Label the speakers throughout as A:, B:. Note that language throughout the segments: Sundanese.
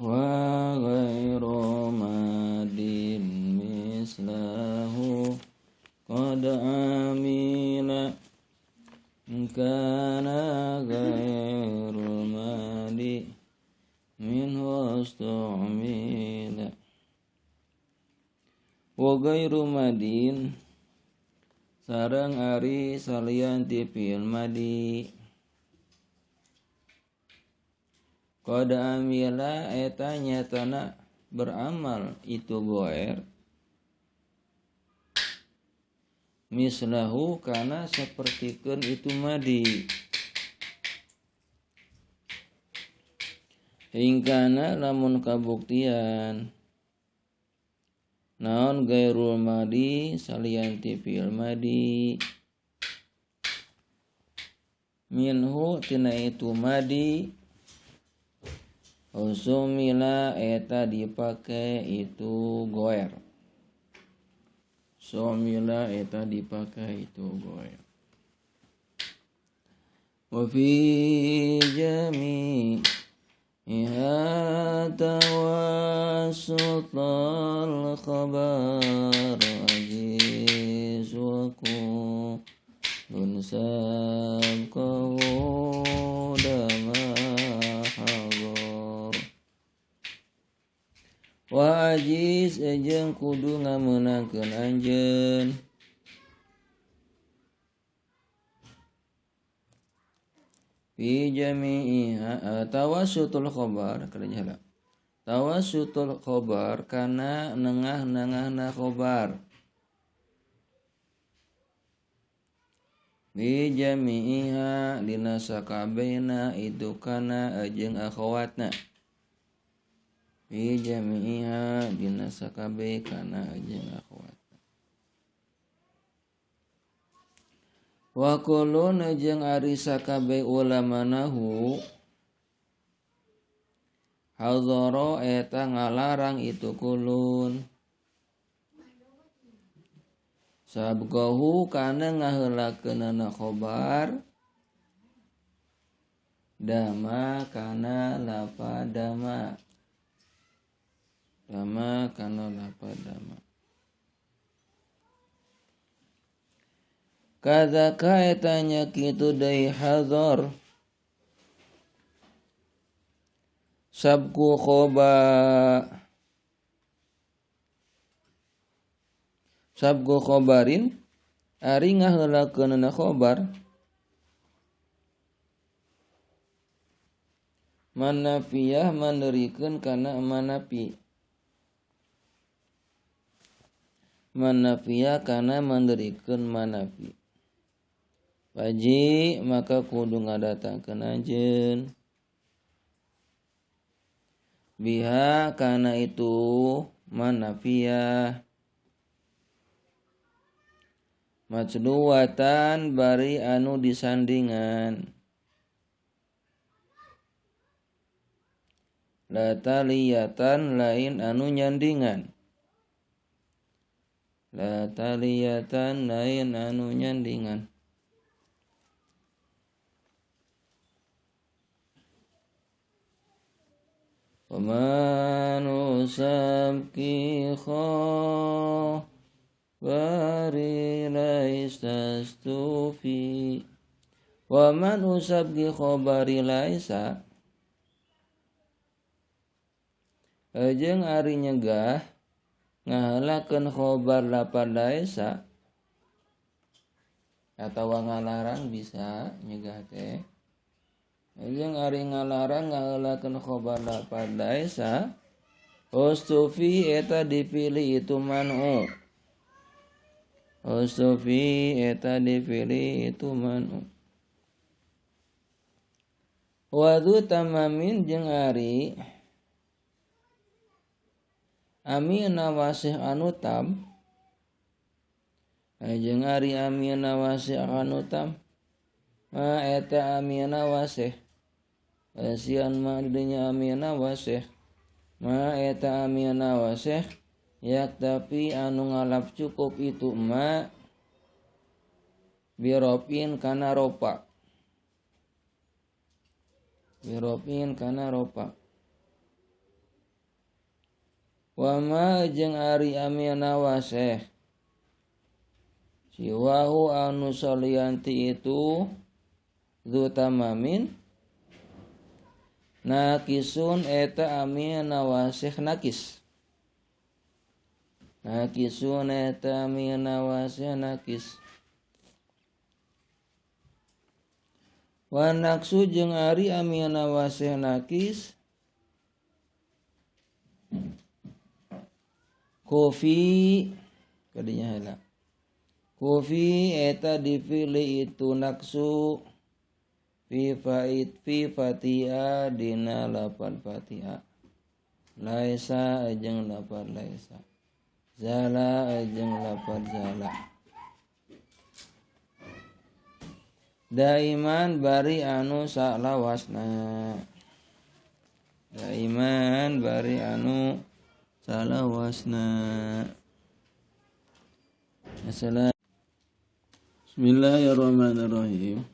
A: Wa ghairu madin mislahu qad amila kana ghairu madi minhu istu'mila. Wa ghairu madin sareng ari salian ti fi'il madi qad amila eta nyatana beramal itu goer mislahu kana sapertikeun itu madi hingkana lamun kabuktian naon gairul madi salian ti fi'il madi minhu tina itu madi usumila eta dipake itu goer. Sumila eta dipake itu goer. Wa fi jami'iha tawassutal khabar ajiz wa kullun sabqahu dama hadar. Wa ajiz jeung kudu ngameunangkeun anjeun fi jami'iha tawassutul khabar kerja heula. Tawassutul khabar kana nengah-nengahna khabar fi jami'iha dina sakabehna itu kana jeung akhawatna. Fi jami'iha dina sakabeh kana jeung akhawatna. Wa kullun jeung ari sakabeh ulamanahu hadara eta ngalarang itu kulun sabqahu kana ngaheulakeunana khobar dama kana lapa dama dama kana lapa dama. Kadzaka eta nya kitu deui hadar sabku khoba sabku khobarin ari ngaheulakeunana khobar manafiyah manderikeun kana manafi manafiyah kana manderikeun manafi. Paji maka kudu ngadatangkeun anjeun biha kana itu manafiyah majluwatan bari anu disandingan la taliyatan lain anu nyandingan la taliyatan lain anu nyandingan. Wa man usabki khabari laisa stufi. Wa man usabki khabari laisa jeung ari nyegah ngahalakeun khobar lapar laisa atawa ngalarang bisa nyegah teh jeung ari ngalarang ngaheulakeun khobar lapar laisa ustufi eta dipilih itu man'u ustufi eta dipilih itu man'u. Wadu tamamin jeung ari amina wasih anu tam jeung ari amina wasih anu tam ma eta amina wasih sian ma dinya amina wasih ma eta amina wasih yak tapi anu ngalap cukup itu ma birofin kana ropa birofin kana ropa. Wa ma jeung ari amil nawasih siwahu anu salianti itu zu tamamin nakisun eta amil nawasih nakis. Nakisun eta amil nawasih nakis. Wa naksu jeung ari amil nawasih nakis kofi kadinya heula. Kofi eta dipilih itu naksu fi fait fi fatiha dina lapan fatiha. Laisa jeung lapan laisa. Zala jeung lapan zala. Daiman bari anu salawasna. Daiman bari anu salawasna. Assalam. Bismillahirrahmanirrahim.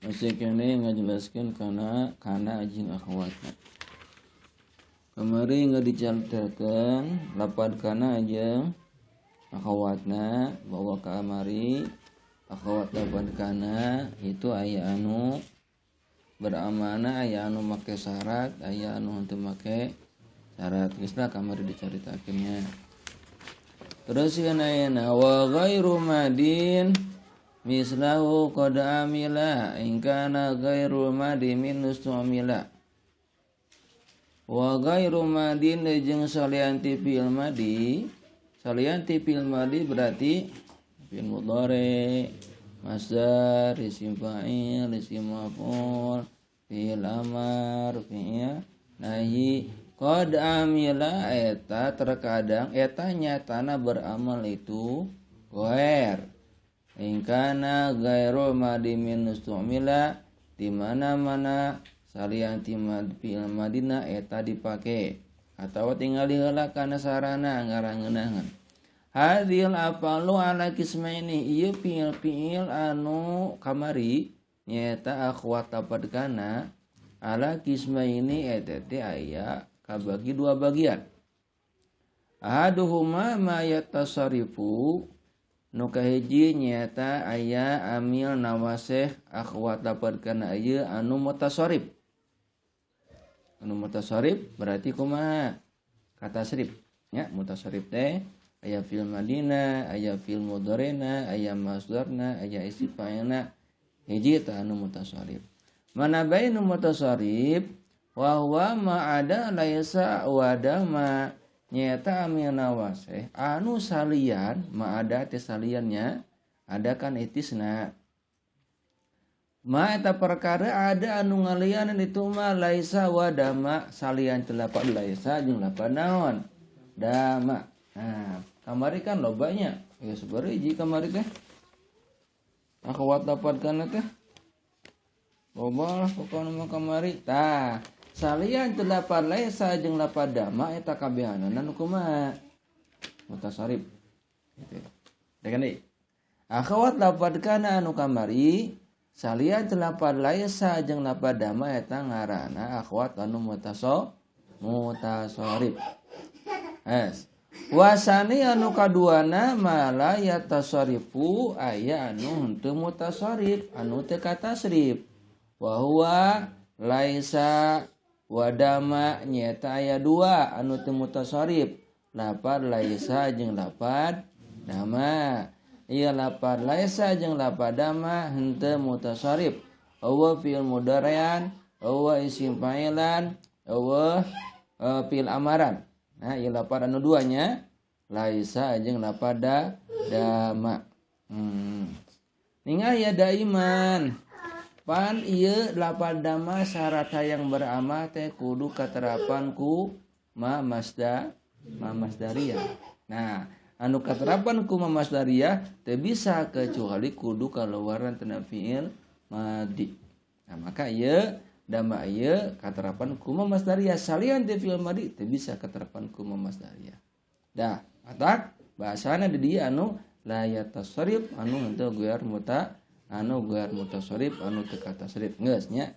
A: Masih kene ngajelaskeun kana kana jeung akhwatna. Kamari ngadicaritakeun lapad kana jeung akhwatna bahwa kamari akhwat lapad kana itu aya anu beramanah, aya anu make syarat, aya anu henteu make syarat. Geus lah kamari dicaritakeunnya. Terus ayeuna wa ghairu madin mislahu qad amila in kana ghairu madi min ustamila. Wa ghairu madin jeung salianti fi'il madi. Salianti fi'il madi berarti fi'il mudhari, masdar, isim fa'il, isim maf'ul, fi'il amar, fi'il nahi. Qad amila eta terkadang eta nyatana beramal itu ghair. In kana ghairu madi min ustumila di mana-mana salianti fi'il madina eta dipake atawa tinggal diheula kana sarana ngarangeunangan. Hadhil afalu ala kismaini ieu fi'il-fi'il anu kamari nyaeta akhwat lapad kana ala kismaini eta teh aya kabagi dua bagian. Ahaduhuma ma yatasarifu nu kahiji nyaeta aya amil nawasih akhwat lapad kana ieu anu mutasarrif. Anu mutasarrif berarti kumaha? Katasrif nya, mutasarrif teh aya fil madina, aya fil mudharina, aya masdarna, aya isim fa'ilna. Hiji tah anu mutasarrif. Mana bae nu mutasarrif wa huwa ma ada laisa wa dama nyaeta amil nawasih anu salian ma ada teh saliannya ada kan itisna. Ma eta perkara ada anu ngalianan itu ma laisa wa dama salian teh lapad laisa jeung lapad naon dama. Nah, kamari kan lobanya ya sabariji kamari teh akhwat lapad kana teh loba lah pokona mah kamari. Tah salian teh lapad laisa jeung lapad dama eta kabehanana nu kumaha mutasarrif gitu. Dekan deui akhwat lapad kana anu kamari salian teh lapad laisa jeung lapad dama eta ngaranna akhwat anu mutasarrif. Es wasani anu kaduana mala yatasarrifu aya anu henteu mutasarrif anu teu katasrif. Wa huwa laisa wadama nyaeta aya dua anu teu mutasarrif lapad laisa jeung lapad dama. Ieu lapad laisa jeung lapad dama henteu mutasarrif. Eueuh fi'il mudhari'an, eueuh isim fa'ilan, eueuh fi'il amaran. Nah, ieu lapad anu duanya laisa jeung lapad dama. Ningal ya daiman. Pan ieu lapad dama syarat hayang beramal teh kudu katerapan ku ma masdariyah. Nah, anu katerapan ku ma masdariyah teu bisa kecuali kudu kaluaran tina fi'il madi. Nah, maka ieu dama ieu katerapan ku ma masdariyah salian ti fi'il madi teu bisa katerapan ku ma masdariyah. Dah, atak bahasana di dieu anu la yatasarrif anu henteu guer muta anu guer mutasarrif anu teu katasrif geus nya.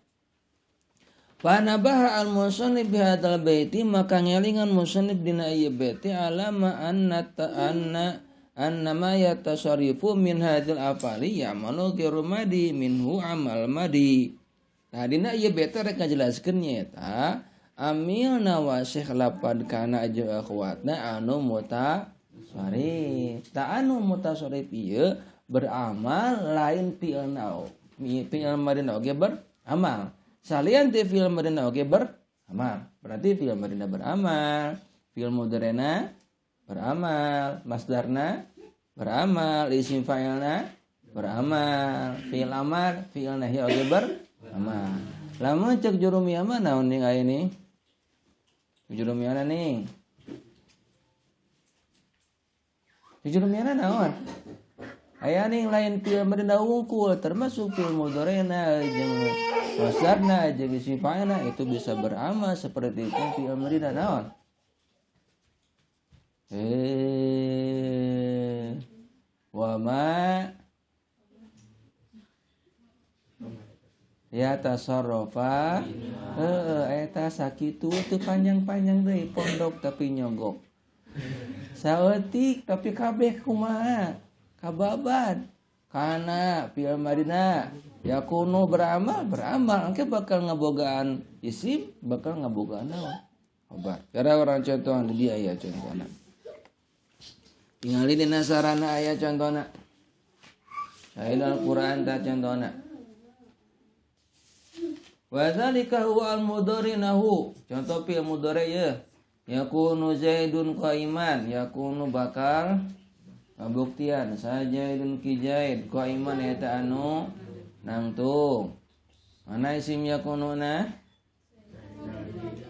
A: Fanabaha al-musannif bihadzal baiti maka ngelingan musannif dina ieu baiti alama anna anna annama yatasarrifu min hadzal afali ya'malu ghairu madi minhu amal madi. Nah dina ieu baiti rek ngajelaskeun nyaeta amil nawasih lapad kana jeung akhwatna anu mutasarrif. Ta anu mutasarrif ieu beramal lain fi'il nau. Fi'il madina oge beramal. Salian ti fi'il madina oge beramal. Berarti fi'il madina beramal, fi'il mudharina beramal, masdarna beramal, isim fa'ilna beramal, fi'il amar, fi'il nahi oge beramal. Lamun cek jurumiyah mah naon ning aya nih? Jurumiyahna ning. Jurumiyahna naon? Aya ning lain fi'il madina wungkul termasuk fi'il mudharina jeung masdarna jeung isim fa'ilna itu bisa beramal seperti itu fi'il madina naon? Wa ma ya tasarrafa eta sakitu teu panjang-panjang deui pondok tapi nyogok. Saeutik tapi kabeh kumaha? Kababan. Kana fi'il madina yakunu beramal beramal engke bakal ngabogaan isim bakal ngabogaan naon? Khabar. Karena orang contohan di dia ya contohna. Tingali dina sarana aya contohna. Sain Al-Qur'an ta contohna. Wa zalika huwa al-mudharinahu. Contoh fi'il mudhari ye. Yakunu Zaidun qaiman, yakunu bakal kabuktian sajaidun ki Zaid qaiman eta anu nangtung. Mana isim yakununa?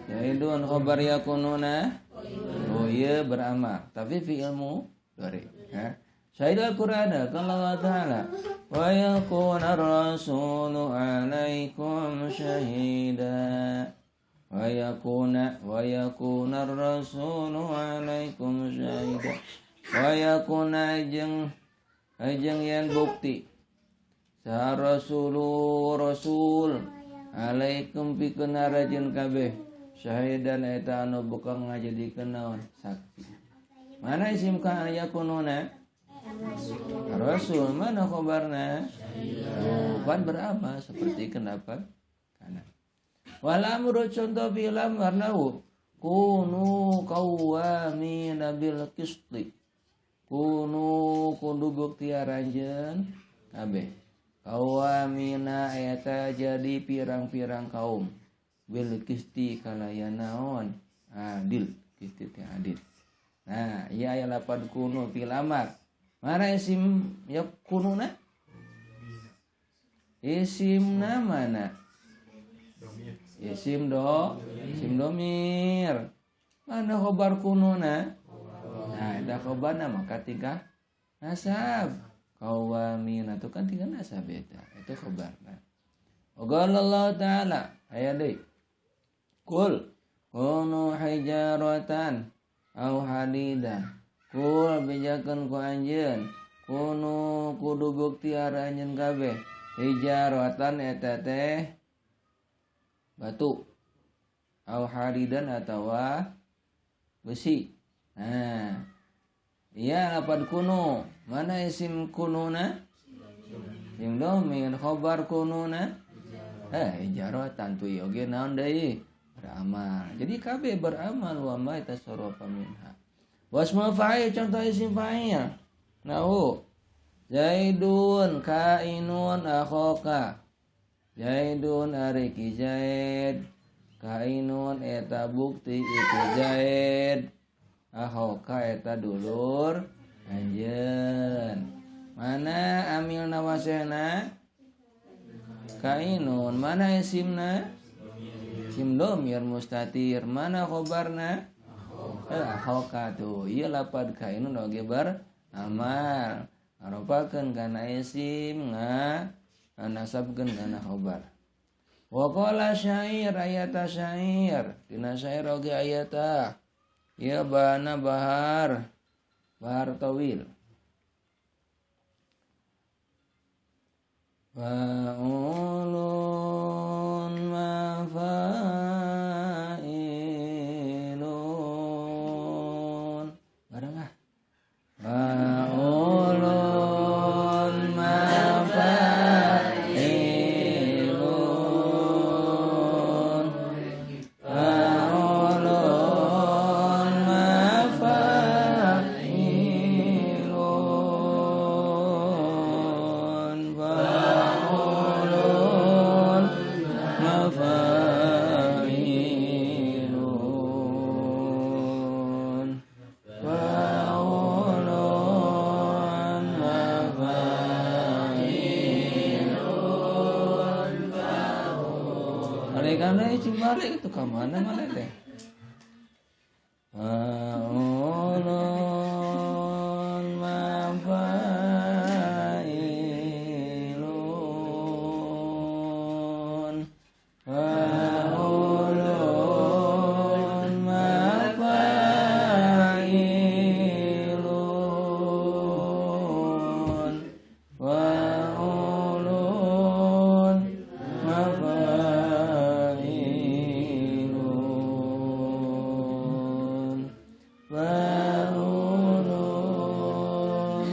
A: Zaidun khabar yakununa? Oh iya beramal, tapi fi'il mudhari. Ha? Syahid Al-Qur'an qala Allah Ta'ala wa yakuna ar-rasulu 'alaikum syahida wa yakuna ar-rasulu 'alaikum syahida wa yakuna jeung yen bukti sa rasulu rasul alaikum pikeun arajeun kabeh syahidan eta anu buka ngajadikeun naon saksi. Mana isim ka yakununa? Rasul. Mana khabarna? Bukan beramal seperti kenapa? Kana. Wal amru contoh bil amrnahu kunu qawwamina bil qisti. Kunu kudu bukti aranjeun kabeh. Qawwamina eta jadi pirang-pirang kaum bil qisti kalayan naon? Adil, qisti teh adil. Nah, ieu aya lapad kunu fil amar. Mana isim yakununa? Isimna mana? Isim do, isim domir. Mana khobar kununa? Nah, eta khobarna maka tingkah nasab. Qawamina itu kan tingkah nasab eta. Itu khobarna. Qala Allah Ta'ala aya deui. Kul kunu hijaratan au hadidan. Kul bejakeun ku anjeun kunu kudu bukti aranjeun kabeh hijaratan eta teh batu au hadidan atawa besi. Nah, iya lapad kunu. Mana isim kununa? Isim domir. Khobar kununa? Hijaratan tu ieu oge naon deui? Beramal. Jadi kabeh beramal wa ma tasarrafa minha. Wasma fa'il contoh isim fa'il. Nahu Zaidun kainun akhoka. Zaidun ari ki Zaid. Kainun eta bukti itu Zaid. Akhoka eta dulur anjeun. Mana amil nawasena? Kainun. Mana isimna? Isim domir mustatir. Mana khobarna? Akhoka tuh. Ieu lapad kainun oge beramal. Ngaropakeun kana isim nganasabkeun kana khobar. Wa qala syair ayata syair. Dina syair oge ayata. Ieu bahana bahar. Bahar tawil. Fa'ulun ma fa'ulun Cing balik itu ka mana mana teh. Fa'ulun mafa'ilun fa'ulun mafa'ilun fa'ulun mafa'ilun fa'ulun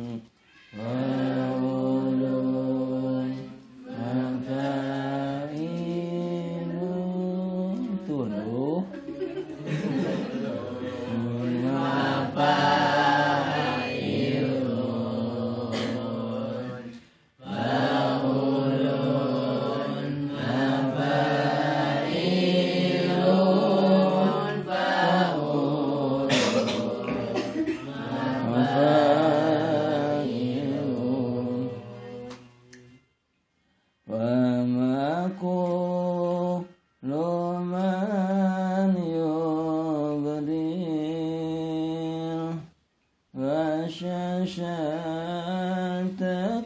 A: mafa'ilun fa'ulun mafa'ilun tuluh mafa'ilun wa ma kullu man yubdil wa syashata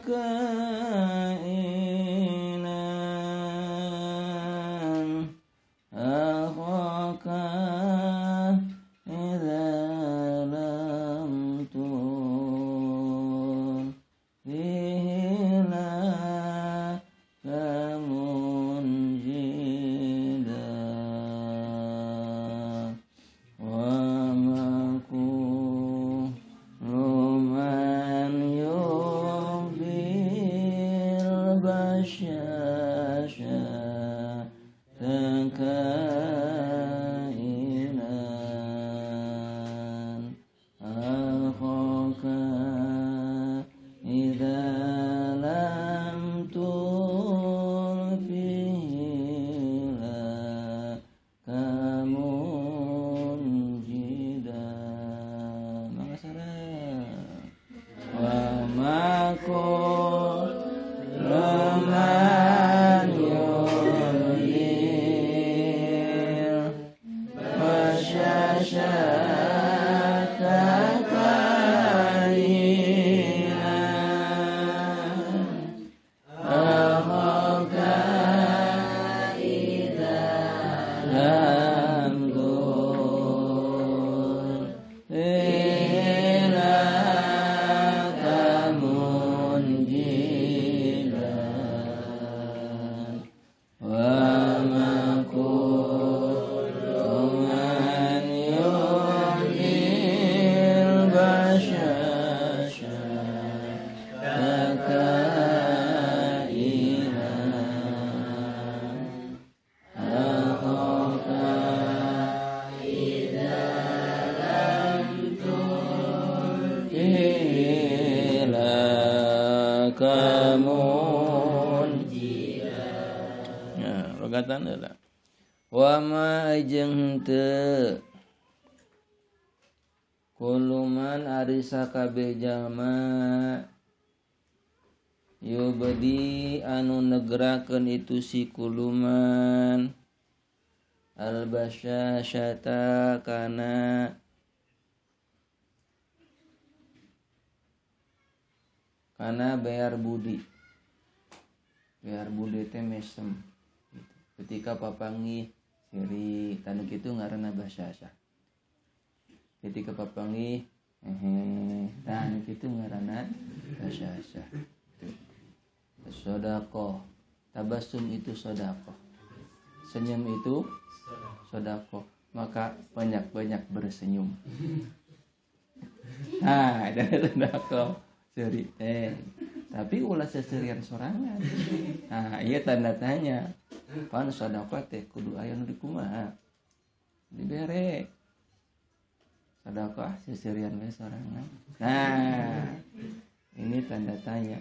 A: kainan akhaka idza lam tun fihi la kamunjida wa ma kullu man yubdil basyasha kainan akhaka idza lam tulfihi la kamunjida. Mangga sareng wa ma kullu man yubdil basyashata kainan akhaka idza lam tun ila kamunjidan wa ma kullu man yubdil basyashata kainan akhaka idza lam ila kamunjidan. Ya, logatan heula. Wa ma jeung henteu kuluman ari sakabeh jalma yubdi anu negrakeun itu si kuluman albasyashata kana kana bayar budi. Bayar budi teh mesem gitu. Ketika papanggih seri tanu kitu ngaranna basyasah. Ketika papanggih tanu kitu ngaranna basyasah. Sedekah, tabassum itu sedekah. Senyum itu sedekah. Maka banyak-banyak bersenyum. Nah, ada sedekah. Seri teh. Tapi ulah seserian sorangan. Nah, iya tanda tanya. Pan sedekah teh kudu aya nu dikumaha? Dibere. Sedekah seserian we sorangan. Nah, ini tanda tanya.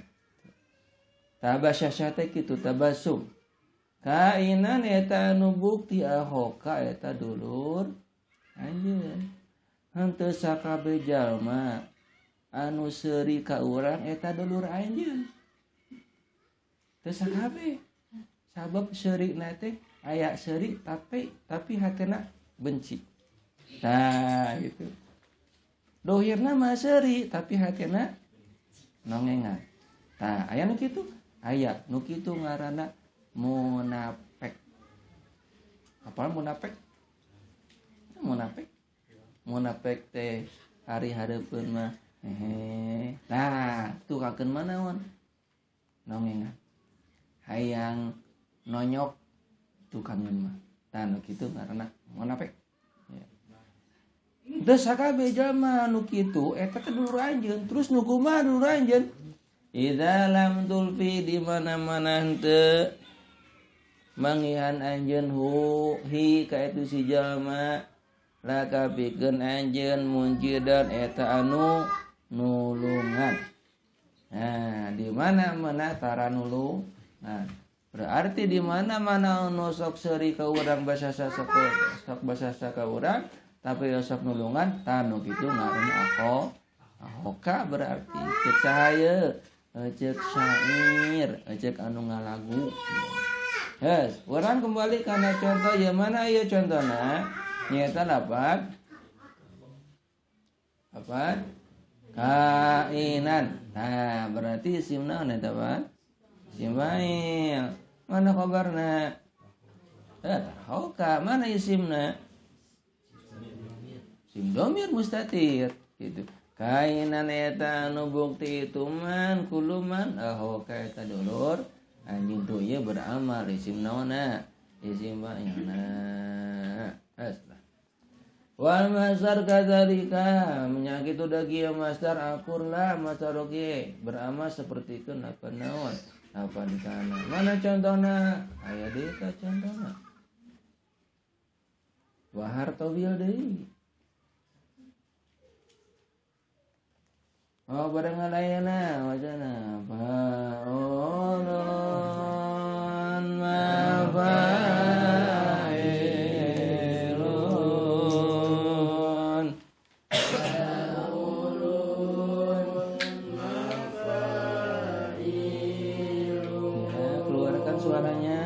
A: Tabasyasya teh kitu tabassum. Kainan eta anu bukti ahoka eta dulur anjeun. Henteu sakabeh jalma anu seuri ka urang eta dulur anjeun. Teu sakabeh. Sabab seurina teh aya seuri tapi hatena benci. Nah, gitu. Dohirna mah seuri tapi hatena nongengan. Tah, aya nu kitu? Aya nu kitu ngaranna munafik. Apa munafik? Munafik. Munafik teh ari hareupeun mah hehe. Nah, tukakeun mah naon? Nongengan. Hayang nonyok tukangeun mah. Tah nu kitu ngaranna munafik. Ya. Teu sakabeh jalma nu kitu eta teh dulur anjeun, terus nu kumaha dulur anjeun? Idza lam tulfi di mana-mana henteu mangihan anjeun hu hi ka itu si jalma laka pikeun anjeun munjidan eta anu nulungan. Nah, di mana-mana tara nulungan. Berarti di mana-mana nu sok seuri ka urang basasa sok basasa ka urang tapi sok nulungan tah nu kitu ngaranna ahoka berarti cek cahaya, cek syair, cek anu ngalagu. Yes, urang kembali kana contoh ya mana ieu contohna? Nyata lapat apa? Kainan. Nah, berarti isim naon eta, Pak? Isim fa'il. Mana khabarna? Hoka, mana isimna? Isim domir mustatir gitu. Kainan eta anu bukti itu man kuluman ahoka eta dulur anjing tuh ieu beramal isim naonna? Isim fa'ilna. Aslah. Wal masdar kadzalika menyakit udah kieu masdar akurlah masdar oge beramal seperti itu napa naon apa di kana mana contohna aya deui ka contohna wahar tawil deui oh bareng alayana wajana fa'ulun ma suaranya.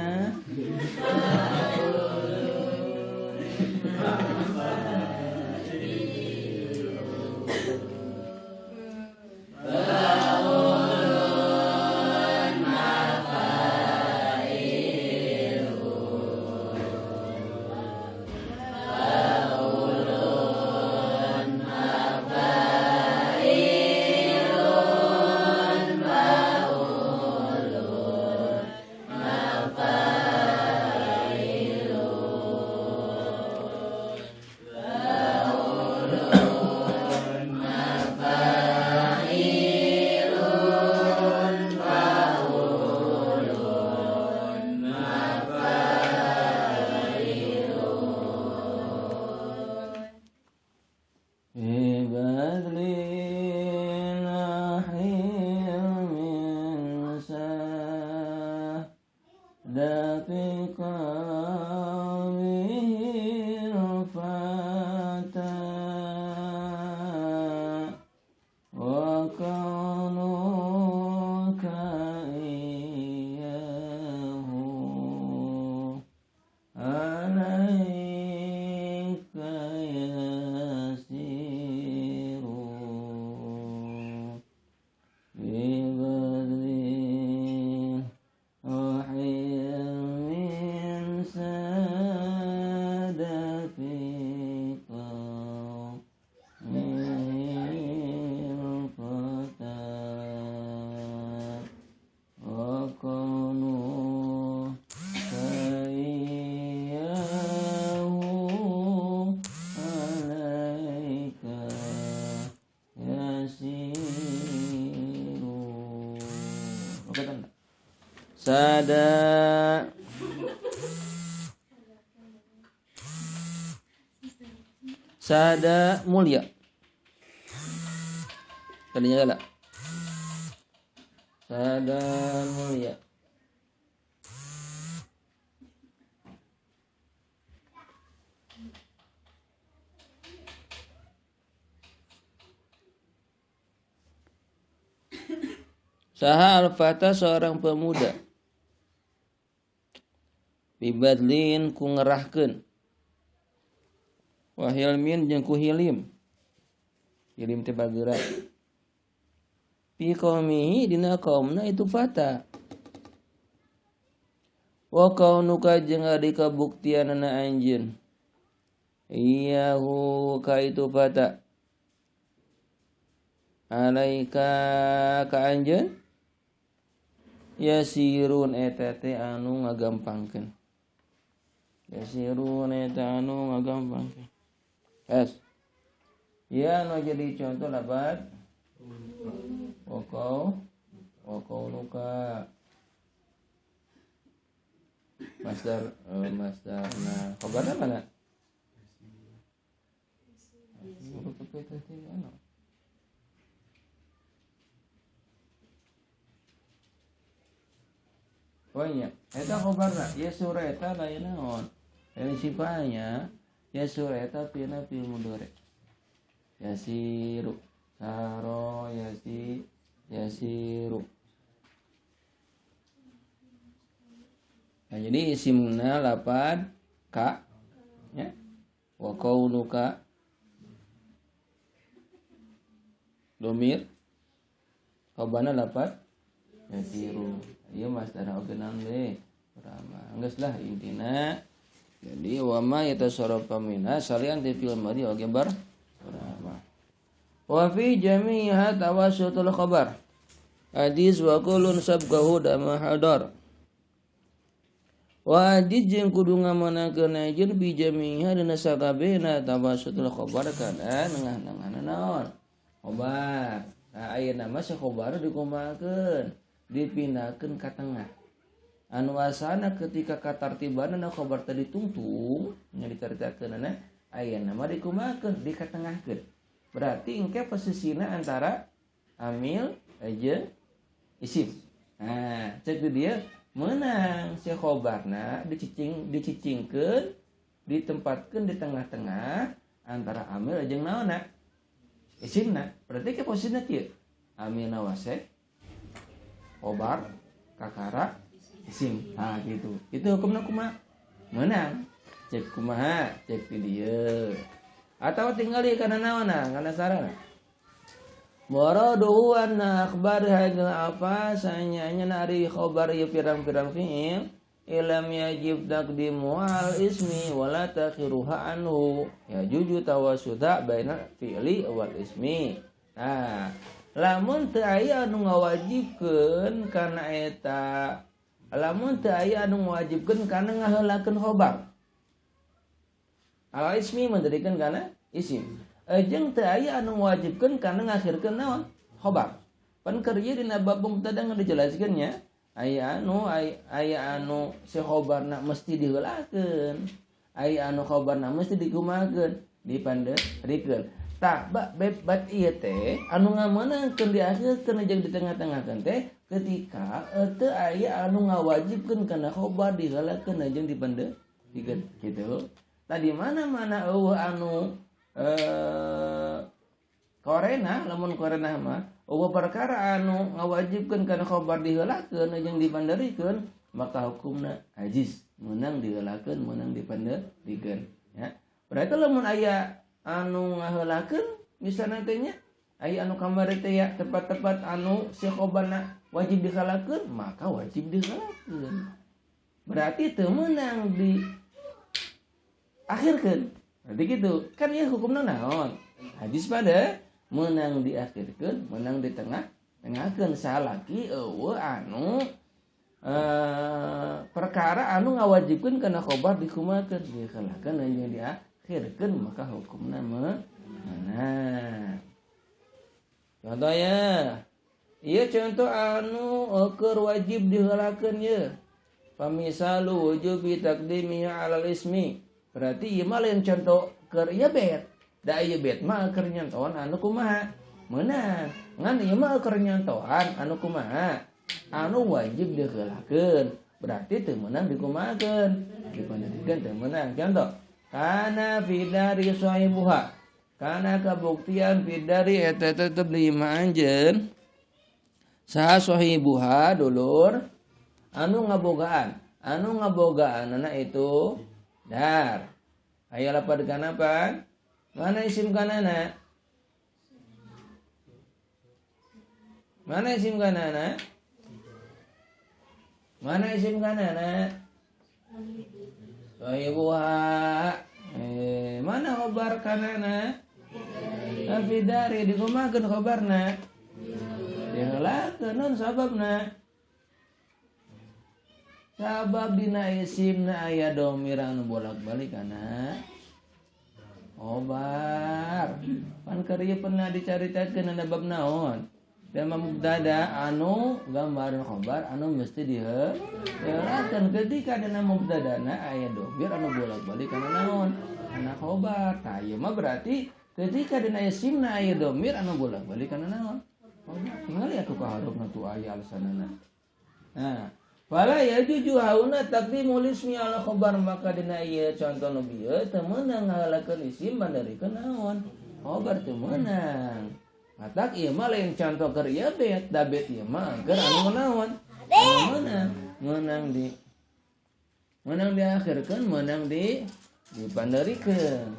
A: Sada sada mulia. Tadinya galak. Sada mulia. Saha al-fata seorang pemuda bibadlin ku ngerahkeun wa hilmin jeung ku hilim hilim teh bageura fi qaumihi dina kaumna itu fata wa kaunuka jeung ari kabuktianana anjeun iyahu ka itu fata alaika ka anjeun yasirun eta teh anu ngagampangkeun yasirun eta anu ngagampangkeun es ya anu jadi contoh labat wakau wakaunuka masdar masdarna khabarna mana pokoknya eta khabarna ya surah eta lain naon lain sifatnya ya surah eta pina fil mudhari yasiru saro yasi yasiru. Nah, jadi isimna lapad ka ya wa kaunuka domir khabarna lapad yasiru. Ieu masdar oge naon we urang geus lah intina. Jadi wa ma yatasarrafa minha salian ti fil madhi oge bar urang. Wa fi jami'iha tawassutul khabar. Hadis wa kullun sabqahu dama hadar. Wa hadis jeung kudu ngamanahkeun anjeun bi jami'iha dina sakabehna tawassutul khabar kana nengah-nengahna naon? Khabar. Nah ayeuna mah si khabar dikumahakeun? Dipindahkeun ka tengah. Anu asana ketika katartibanna khabar tadi tungtung nya dicaritakeunana ayeuna mah dikumahakeun? Dikatengahkeun. Berarti engke posisina antara amil jeung isim. Nah, cek di dia menang si khobarna dicicingkeun, ditempatkeun di tengah-tengah antara amil jeung naonna? Isimna. Berarti ke posisina kieu. Amilna wasek, khobar, kakara, isim. Nah, gitu. Itu hukumna kumaha? Menang. Cek kumaha? Cek di dieu. Atau tinggali kana naonna? Kana sarana. Waraduhu anna akhbar hadil apa sanyanya nari khobar ieu pirang-pirang fi'il ilam yajib taqdimu al ismi wala takhiruha anhu ya juju tawassuta baina fi'li wal ismi. Nah, lamun teu aya anu ngawajibkeun kana eta, lamun teu aya anu ngawajibkeun kana ngaheulakeun khobar al ismi mendirikan kana isim. Jeung teu aya anu ngawajibkeun kana ngakhirkeun naon? Khobar. Pan keur ieu dina bab mubtada dijelaskeun nya, aya anu si khobarna mesti diheulakeun, aya anu khobarna mesti dikumahakeun, dipanderikeun. Tah bat ieu teh anu ngameunangkeun diakhirkeun jeung ditengah-tengahkeun teh ketika teu aya anu ngawajibkeun kana khobar diheulakeun jeung dipanderikeun kitu. Tadi mana-mana eueuh anu korena, lamun korena mah eueuh perkara anu ngawajibkeun kana khobar diheulakeun jeung dipanderikeun maka hukumna ajiz, meunang diheulakeun meunang dipanderikeun ya. Berarti lamun aya anu ngaheulakeun misalna teh nya aya anu kamari teh ya tepat-tepat anu si khobarna wajib diheulakeun maka wajib diheulakeun. Berarti teu meunang di akhirkeun. Berarti gitu. Kan ya hukumna naon? Hadis pada menang diakhirkeun, menang di tengah-tengahkeun salaki eueuh anu perkara anu ngawajibkeun kana khobar dikumahakeun, diheulakeun jeung diakhirkeun maka hukumna meunang. Contohnya, ieu contoh anu keur wajib diheulakeun ieu. Pamisalu wujubi taqdimihi 'alal ismi. Berarti ieu mah lain contoh keur ieu bet. Da ieu bet mah keur nyontohan anu kumaha? Meunang. Ngan ieu mah keur nyontohan anu kumaha? Anu wajib diheulakeun. Berarti teu meunang dikumahakeun. Dipanderikeun teu meunang. Contoh, kana fidari sahibuha. Kana kabuktian fidari eta tetep di imah anjeun. Saha sahibuha dulur anu ngabogaan. Anu ngabogaan anak itu dar. Aya lapad kana pan? Mana isim kanana? Mana isim kanana? Mana isim kanana? Sahibuha. Mana khobar kanana? Fi dari dikumakeun khobarna. Diheulakeun naon sababna? Sabab dina isimna aya domir anu bolak-balik kana khobar. Pan keur ieu pernah dicaritakeun dina bab naon? Tema mubtada anu gambaran khobar anu mesti diheulakeun ketika dina mubtadana aya domir anu bolak-balik kana naon? Kana khobar. Tah ieu mah berarti ketika dina isimna aya domir anu bolak-balik kana naon? Khobar. Tinggal ya tuh kaharupna tuh aya alasanana. Nah, fala yajuju hauna taqdimul ismi ala khobar maka dina ieu contoh nu bieu teu meunang ngahalakeun isim bandarikeun naon? Khobar teu meunang. Matak ieu mah lain contoh keur ieu bet, da bet ieu mah keur anu naon? Anu meunang, meunang diakhirkeun, meunang di dipandarikeun.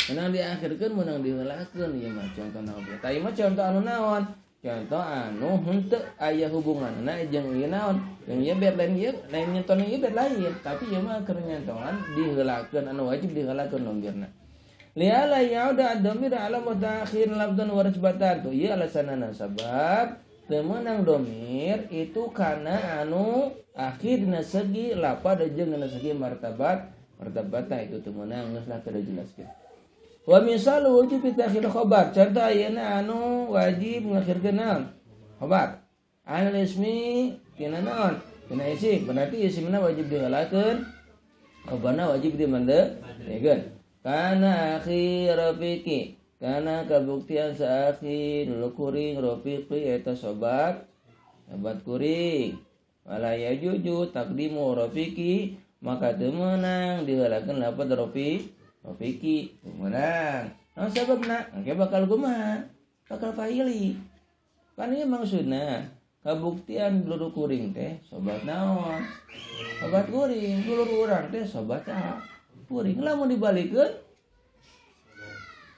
A: Meunang diakhirkeun, meunang diheulakeun ieu mah contoh naon bet. Tah ieu mah contoh anu naon? Contoh anu henteu aya hubunganna jeung ieu naon? Jeung ieu bet lain ieu, lain nyenton ieu bet lain, tapi ieu mah keur nyentohan diheulakeun anu wajib diheulakeun domirna. Liala yauda ad-damir ala mutaakhir lafdhan wa rutbatan. Tuh ieu alasanana sabab teu meunang domir itu kana anu akhir dina segi lapad jeung dina segi martabat, martabatna itu teu meunang geus lah kada jelaskeun. Wa misalu wujub ta'khir khabar. Contoh ayeuna anu wajib ngakhirkeun naon? Khabar. Anil ismi tina naon? Tina isim. Berarti isimna wajib diheulakeun, khabarna wajib dimandeurkeun. Kana akhi rafiqi, kana kabuktian saakhi dulu kuring rafiqi eta sobat, sobat kuring. Wala yajuju taqdimu rafiqi, maka teu meunang diheulakeun lapad rafiqi, teu meunang. Naon sababna? Engke bakal kumaha? Bakal pahili. Kan ieu maksudna kabuktian dulur kuring teh sobat naon? Sobat kuring, dulur urang teh sobat saha? Kuring. Lamun dibalikeun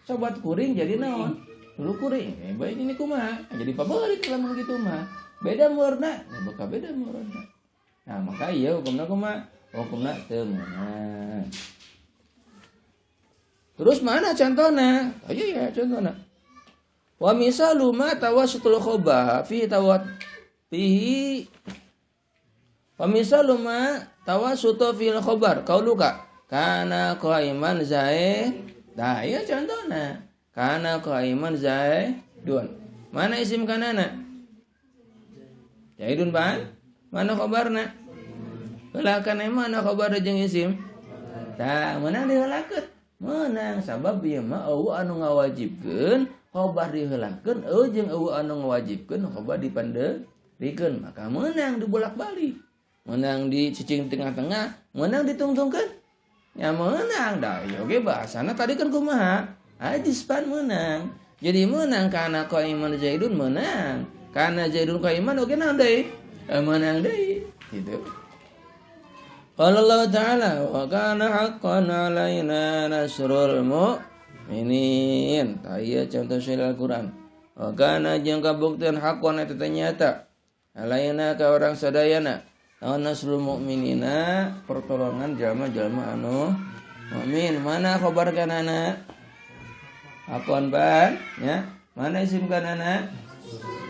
A: sobat kuring jadi naon? Dulu kuring. Baik ini kumaha? Jadi pabeulit lamun kitu mah. Beda murna, ya bakal beda murna. Nah, maka ieu hukumna kumaha? Hukumna teu meunang. Terus mana contohna? Ayo ya contohna. Wa misalu ma tawassutul khobar fi tawat fihi wa misalu ma tawassutu fil khobar qauluka kana qaiman zaid. Nah, ieu contohna. Kana qaiman zaidun. Mana isim kanana? Zaidun ban? Mana khabarna? Heulakeun mana khabar jeung isim? Tah, meunang diheulakeun. Meunang sabab ieu mah eueuh anu ngawajibkeun khabar diheulakeun, eueuh jeung eueuh anu ngawajibkeun khabar dipandeurikeun. Maka meunang dibolak-balik. Meunang dicicing tengah-tengah, meunang ditungtungkeun. Ya menang dah, oke bahasana tadi kan kumaha? Ajis pan menang. Jadi menang karena qaiman Zaidun menang. Karena Zaidun qaiman oke naon deui? Menang deui. Gitu. Qala Allah Ta'ala wa kana haqqan alaina nasrul mu'minin. Tah ieu contoh syair Al-Qur'an. Wa kana jeung kabuktian haqqan eta teh nyata alaina ka urang sadayana. Naon nasrul mu'minina pertolongan jalma-jalma anu mukmin. Mana khabar kanana? Haqqan ban ya. Mana isim kanana?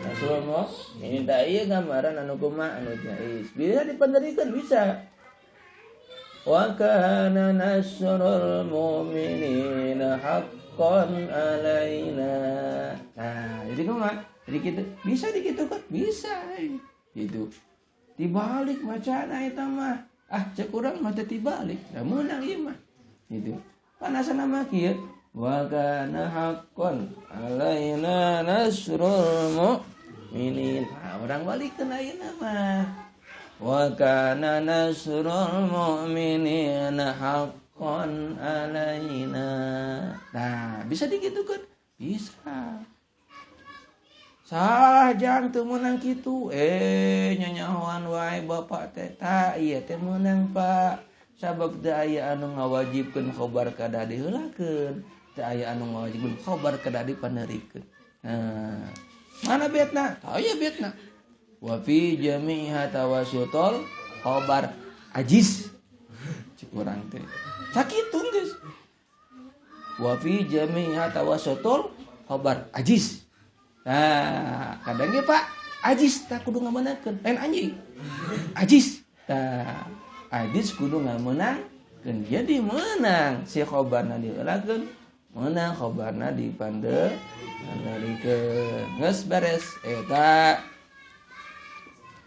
A: Nasrul mu'minin. Tah ieu gambaran anu kumaha anu jaiz. Bisa dipanderikeun bisa. Wa kana nasrul mu'minina haqqan alaina. Nah, jadi kumaha? Jadi kitu bisa dikitukeun? Bisa. Gitu. Dibalik macana eta mah. Ah, cek urang mah teu dibalik. Da meunang ieu mah. Gitu. Panasana mah kieu. Wa kana haqqan alaina nasrul mu'minin. Nah, urang balikeun ayeuna mah. Wa kana nasrul mu'minina haqqan alaina. Nah, bisa dikitukeun? Bisa. Salah jang teu meunang kitu. Nyanyahoan wae bapak teh. Tah ieu teh meunang Pak. Sabab teu aya anu ngawajibkeun khobar kada diheulakeun, teu aya anu ngawajibkeun khobar kada dipaneurikeun. Nah, mana betna? Tah ieu betna. Wa fi jami'iha tawassutul khobar ajiz. Cik urang teh. Sakitu geus. Wa fi jami'iha tawassutul khobar ajiz. Nah, kadang ge Pak, ajiz tah kudu ngamenangkeun, lain anjing. Ajiz. Tah, ajiz kudu ngamenangkeun. Jadi meunang si khobarna diheulakeun, meunang khobarna dipandeurikeun. Geus beres eta.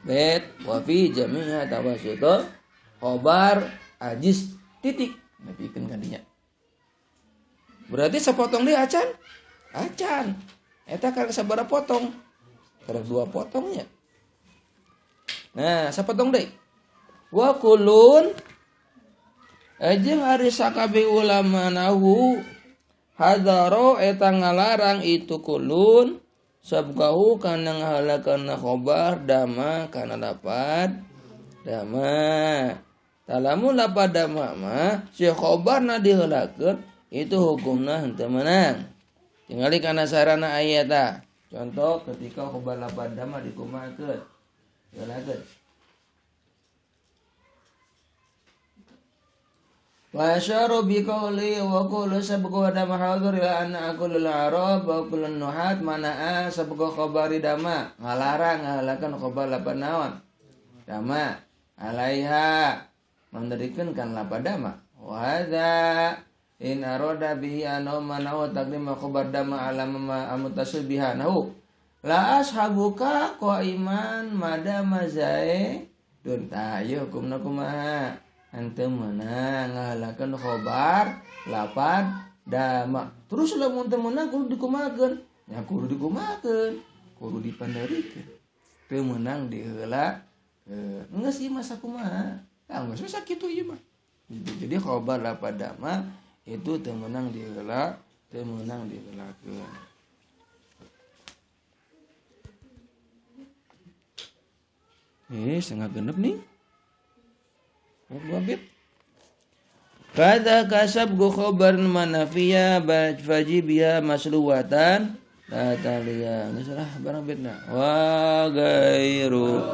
A: Bet wa fi jami'a tawassutul khobar ajiz titik nepikeun ka dinya. Berarti sapotong deui acan? Acan. Eta karek sabaraha potong? Karek 2 potongnya. Nah, sapotong deui. Wa kulun jeung ari sakabeh ulama nahu hadaro eta ngalarang itu kulun sabqahu kana ngahalakeun khobar dama kana lapad dama. Talamun lapad dama mah si khobarna diheulakeun itu hukumna henteu meunang. Tingali kana sarana ayat. Contoh ketika khobar lapad dama dikumahakeun. Diheulakeun. Wa asyaru bi qawli wa qulu sabqu dama hadur ila anna aqulul arab wa qulun nuhat mana'a sabqu khabari dama ngalarang ngahalakeun khobar lapad naon dama alaiha manderikeun kan lapad dama wa hadza in arada bihi anna mana'u taqdim khabar dama ala ma amutasil biha nahu la ashabuka qaiman madama zae dun ta ieu hukumna kumaha henteu meunang ngahalakeun khobar lapad dama. Terus lamun teu meunang kudu dikumahakeun? Nya kudu dikumahakeun, kudu dipandeurikeun. Teu meunang diheula geus ieu mah sakumaha? Tah geus sakitu ieu mah. Jadi khobar lapad dama itu teu meunang diheula, teu meunang diheulakeun. Setengah genep nih. 2 bit. Kada kasab gu khobar manafiya fajibia masluwatan la taliya. Geus lah barang bitna. Wa gairu